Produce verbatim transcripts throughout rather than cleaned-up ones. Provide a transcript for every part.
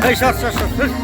Hey, sir, sir, sir, sir, sir.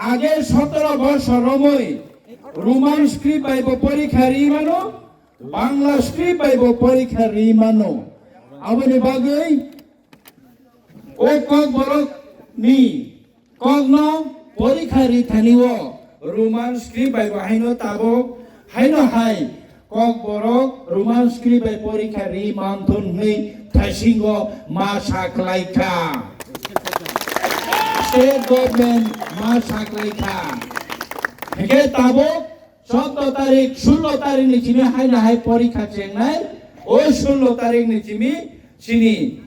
Age sotoro bosor romwi Roman script bai bo porikha ri mano, Bangla script bai bo porikha ri mano. Aboni bagwi o Kokborok ni kokno porikha ri thani o Roman script bai bo haino tabok haino hai Kokborok Roman script bai porikha ri manthun hwnwi thaisingo ma saklaikha. State government ma saklaikha. Hingke tabok choudo tarik, sullo tarik ni simi haino hai porikha chengnai. O sullo tarik ni simi chini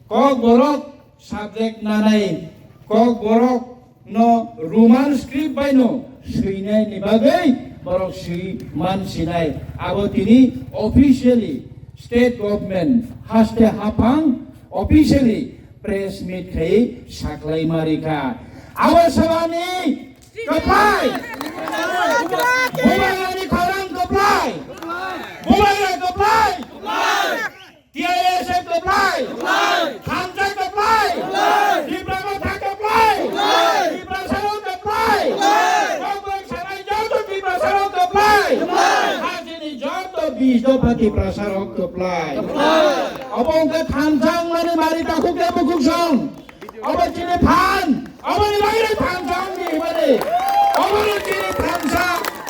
Kokborok subject nanai, Kokborok no Roman script bai no swinai ni bagwi borok swi man sinai. Abo tini officially state government haste haphang officially press meet khai saklai marikha. Abo sabani kwplai, bubagrani khorang kwplai, bubagra kwplai. T I S F kwplai! Kwplai! Thansa kwplai! Kwplai! Tipra Motha kwplai! Kwplai! Tiprasarok kwplai! Kwplai! Kokborok sanai joto Tiprasarok kwplai! Kwplai! Hajini joto bis dopha Tiprasarok kwplai! Kwplai! Obo wngkha thansa wngmani mari takhuk de bukhuk song. Obo chini phan, oboni bagwi thansa wngdi hwnmani. Obono chini thansa,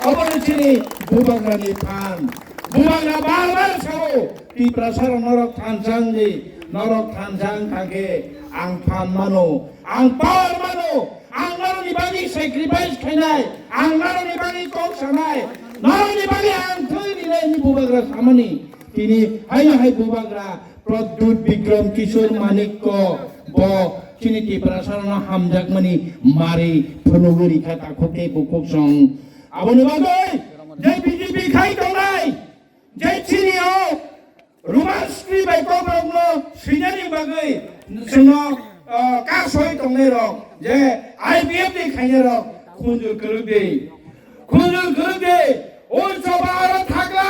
obono chini bubagrani phan. Bubagra bar bar sao, Tiprasarok norok thansa wngdi, norok thansa wngkha khe ang phan mano, ang power mano, ang norokni bagwi sacrifice khainai, ang norokni bagwi kok sanai, norokni bagwi ang thwi rinai hwnwi bubagra samani. Tini haino hai bubagra Pradyut Bikram Kishore Manikko bo chini Tiprasarokno hamjakmani mari phunugwi rikha takhuk tei bukhuk song. Aboni bagwi je B J P khai tongnai, je chini o Roman script bai kokrokno swinani bagwi chwngno, ah, kasoi tongnairok je I P F ni khainairok khunju kwrwk di. Khunju kwrwk di, o choba aro thakla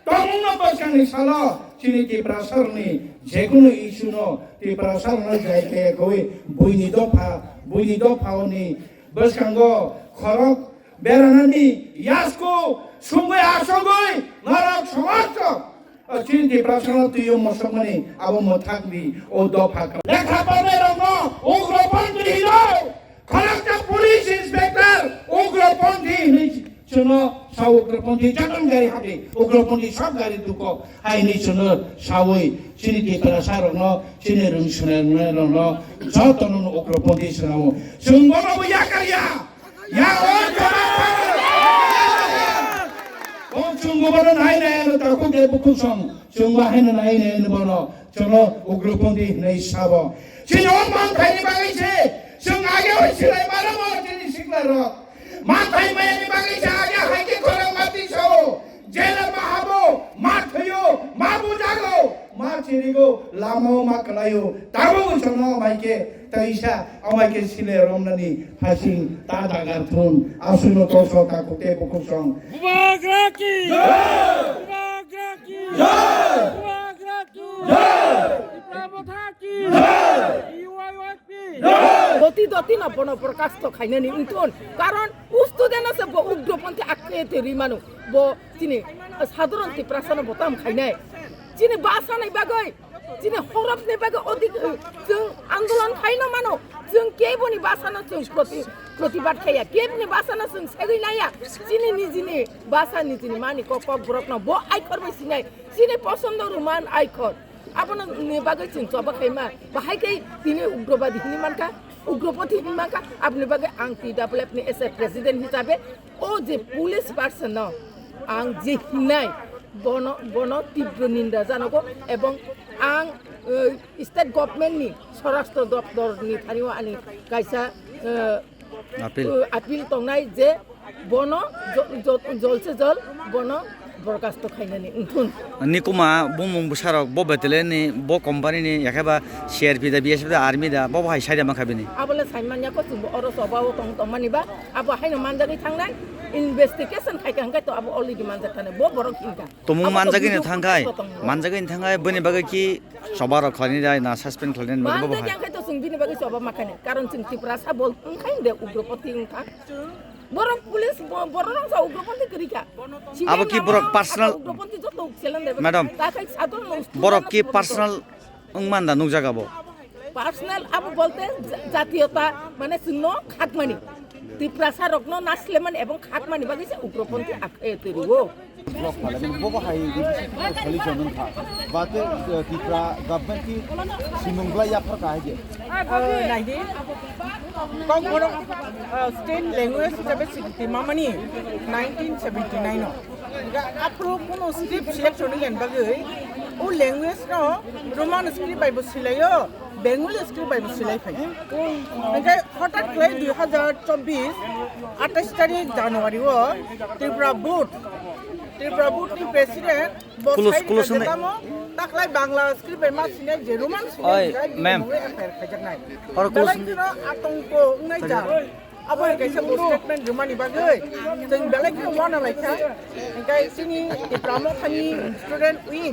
tongmungno bwskangni salo chini Tiprasarokni jekunu issue no Tiprasarokno jai kaya koi buini dopha, buini dopha oni bwskango khorok beranani yasku sungwi asogwi norok somosto O chini Tiprasano twiwi mosokmani abo mwthangni o dopha kha. Lekha pornairokno ugroponthi hino, khoroksa police inspector ugroponthi hinwi chwngno sa ugroponthi jotoni gari hati ugroponthi sob gari duko haini chwngno sawi chini Tiprasarokno chini rwng swrwngnairokno jotono ugroponthi swnamo. Chwng bono bo yakarya. Ya, o jora. O chwng bo bono nai nai ano ta khuk de bukhuk song. Chwng ba haino nai nai ano bono. Chwngno ugroponthi hinwi sabo. Chini o manthaini bagwi se. Chwng age oi silai mano mo chini sikla rok. Manthai mayani bagwi se age hai khe khorang mati sao. Jela ma habo, ma thwiyo, ma bujago, ma chirigo, lama o ma kwlaio. Tamo wngkha no amai khe, teisa amai khe sile romnani hasing ta dagar thun, asuno toso ka kute bukhuk song. Bubagra ki! Jai! Bubagra ki! Jai! Bubagra ki! Jai! Tipra Motha ki! Jai! T Y Y P! Jai! Doti doti no bono borkasto khainani wngthun, karon u student ase bo ugroponthi akhete ri manu. Bo chini sadharon Tiprasano bo tam khainai. Chini basa ni bagwi, chini horop ni bagwi odik, eh, chwng andolon khaino mano. Chwng keboni basano chwng proti-, protibad khaiya. Keboni basano chwng segwi naiya. Chini nijini basa nijini mani kok kok borokno bo aikhor bai sinai. Chini posondo Roman aikhor. Abono ni bagwi chwng choba khaima. Bahai khe tini ugrobadi hinwi mankha, ugropothi hinwi mankha. Aboni bagwi ang T W F ni as a president hisabe o je police person no ang je hinai bono, bono tibro ninda janogo ebong ang, eh, state government ni swarashtra doptor ni thani o ani kaisa, eh, Appeal. Eh, appeal tongnai je bono jo-, jo-, jol se jol bono borkasto khainani wngthun. Nikuma bumung bwsarok bo betele ni bo company ni yakhe ba C R P da, B S F da, army da, bo bo hai sai da mankha bini. Abole sai manya ko chwngbo oro choba o tong tong mani ba abo haino manjagwi thangnai investigation khai kha hwnkhe to abo already manjak thani bo borok hinkha. Tumung manjagwi no thangkhai, manjagwi no thangkhai bini bagwi ki choba rok khlaini da na suspend khlaini bagwi bo bo hai. Manjak yang khai to chwng bini bagwi choba makhani karon chwng Tiprasa bol wngkhai de ugropothi wngkha. Borok police bo-, borok rok sa ugroponthi kwrwi kha. Abo ki borok personal, ugroponthi joto ukselan de. Madam, ta khai sadol no borok ki student no personal wng manda nukjaga bo. Personal abo bolte ja-, jatiyota mane chwngno khakmani. Tiprasa rokno naslemani ebong khakmani bagwi se ugroponthi akhe twirio. Block parliament bo bo hai solution wng kha. Ba tei, eh, Tripura government ki simung belai yaphar ka hai je. Naidi, Kokborok, eh, state language hisabe swrwngtwi mamani nineteen seventy nine o. Ga-, aphuru kuno script selection wngya bagwi o language no Roman script bai bo silaio. Bengali script bai bo silai phai. Hingke hotat khlai dui hazar chobbish atais tarik January o Tripura Board, Tripura Board ni president bo Kulus, sai kulus na hwnwi. Jamo taklai Bangla script bai ma sinai je Roman sinai Oi, hingke ma'am. F I R khaijaknai. Oro kulus Belai hwnwi. Kheno atongko wngnai jang. Abo hai kaisa bo statement rwmani bagwi chwng belai kheno uana laikha. Hingke chini Tripura Mothani student wing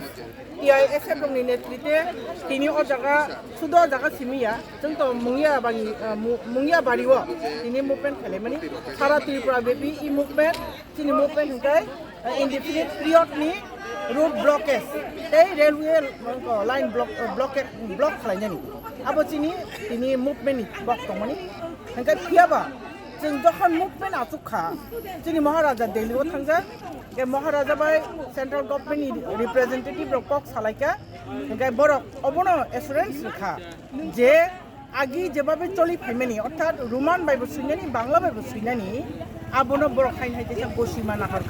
T I S F rokni netrite tini o jaga sudo jaga simi ya. Chwng to mungya bari, ah, mu-, mungya bari o tini movement khailaimani. Sara Tripura bepi e movement, chini movement hingke, ah, indefinite period ni road blockage tei railway, ah, line block, ah, blockade, block khlainani. Abo chini tini movement ni kok tongmani. Hingke phiyaba chwng jokhon movement achuk kha, chini Maharaja Delhi o thangjak, hingke Maharaja bai central government ni representative rok kok salaikha, hingke borok obono assurance rwkha je agi jebabe choli phaimani, orthat Roman bai bo swinani, Bangla bai bo swinani, abono borok hain hai teisa gosi ma naharkha.